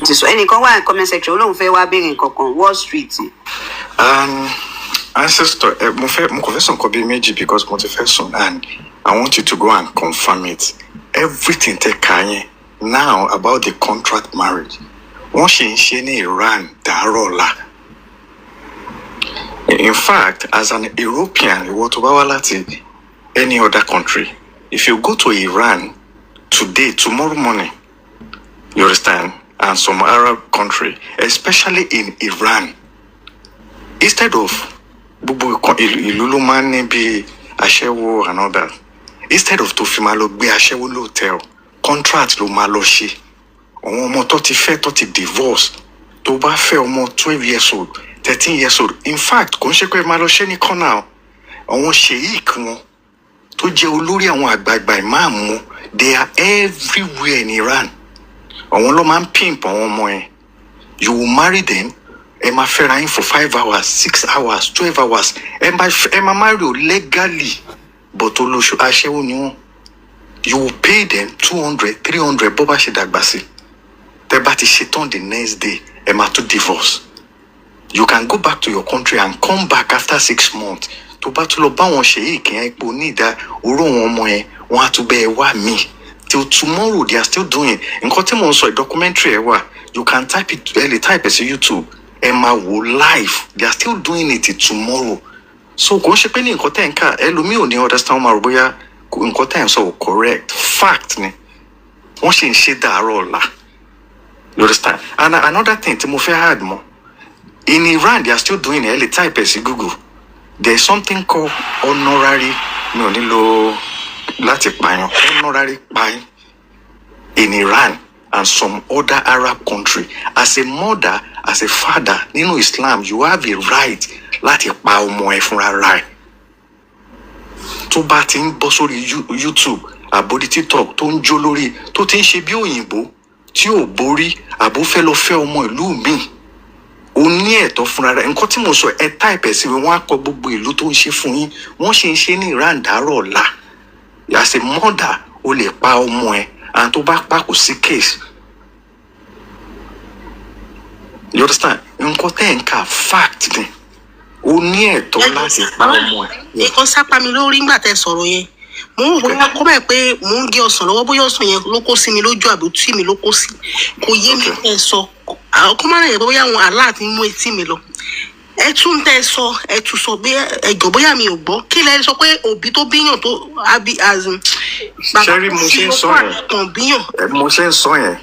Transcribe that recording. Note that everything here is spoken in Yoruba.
Ti sọ ẹnìkan wà ní comment section, ó lóun fẹ́ wá béèrè nǹkan kan, Wall Street. Ancestor, mo kàn fẹ́ sọ nǹkan bíi méjì because mo ti fẹ́ sùn and I want you to go and confirm it. Everything tẹ́ ka yẹn now about the contract marriage, wọ́n ṣì ń ṣe ní Iran dàárọ̀ ọ̀la. In fact, as an European, ìwọ tó bá wá láti any other country, if you go to Iran today, tomorrow morning, you understand, and some Arab country, especially in Iran, instead of gbogbo ìlú ló máa ń ní bí aṣẹ́wó and all that, instead of tó fi máa lọ gbé aṣẹ́wó lóòtẹ́ẹ̀l, contract ló máa lọ ṣe. Àwọn ọmọ tó ti fẹ́, tó ti divorce, tó bá fẹ́ ọmọ 12 years old, 13 years old, in fact, kò ń ṣe pé máa lọ ṣe ní kọ́nà o. Àwọn sheik wọn tó jẹ́ olórí àwọn àgbààgbà ìmáàmù, they are everywhere in Iran. Àwọn ló máa ń pimp àwọn ọmọ yẹn. You will marry them, ẹ máa fẹ́ra yín for 5 hours, 6 hours, 12 hours, ẹ máa marry o legally, but olóṣù aṣẹ́wó ni wọ́n. You will pay them 200, 300, bó bá ṣe dàgbà sí. Tẹ́ bá ti ṣe tán, the next day ẹ máa tún divorce. You can go back to your country and come back after 6 months. Tó bá tún lọ bá wọn ṣe yìí kí ẹ ipò ní ìdá oró àwọn ọmọ yẹn, wọn á tún bẹ́ẹ̀ wá mí. Till tomorrow they are still doing. Nǹkan tí mò ń sọ ẹ, documentary ẹ wà, you can type it, ẹ lè type ẹ sí YouTube, ẹ máa wò live. They are still doing it till tomorrow. So kò ń ṣe pé ní nǹkan tẹ̀ ń kà, ẹlòmíì ò ní understand, wọn máa rò bóyá nǹkan tẹ̀ ń sọ ò correct. Fact ni, wọ́n sì ń ṣe dàárọ̀ ọ̀la, you understand? And another thing tí mo fẹ́ add mọ́, in Iran they are still doing it. Ẹ lè type ẹ sí Google. There is something called honorary, mi ò ní lo láti pààyàn, honorary pààyàn in Iran and some other Arab country. As a mother, as a father, nínú Islam, you have a right láti pa ọmọ ẹ fúnra ra ẹ. Tó bá ti ń bọ́ sórí YouTube àbórí TikTok, tó ń jó lórí, tó ti ń ṣe bí òyìnbó, tí ò borí, àbó fẹ́ lọ fẹ́ ọmọ ìlú míì, o ní ẹ̀tọ́ fúnra rẹ̀. Nǹkan tí mo sọ, ẹ type ẹ̀ sí mi, wọ́n á kọ gbogbo ìlú tó ń ṣe fún yín. Wọ́n ṣe ń ṣe ní Iran dàárọ̀ ọ̀la. As a mother, o lè pa ọmọ ẹ, and tó bá pa, kò sí case, you understand? Nǹkan tẹ́ ẹ̀ ń kà, fact ni. O ní ẹ̀tọ́ láti pa ọmọ ẹ. Nǹkan sápá mi lórí nígbà tẹ́ sọ̀rọ̀ yẹn. Mò ń wò bóyá kó bẹ́ẹ̀ pé mò ń gé ọsàn lọ́wọ́, bóyá ọsàn yẹn ló kó sí mi lójú àbí tí mi ló kó sí, kò yé mi. Ẹ sọ àwọn kó má rẹ̀ bóyá àwọn àlá àti mú etí mi lọ. Ẹ tún tẹ́ sọ, ẹ tún sọ bí ẹ jọ, bóyá mi ò gbọ́. Kí lẹ sọ pé òbí tó bíyàn tó àbí as in bàbá Ṣé rí tó mo fi ṣe ń sọ okó yẹn? àtàn bíyàn? Mo ṣe ń sọ yẹn.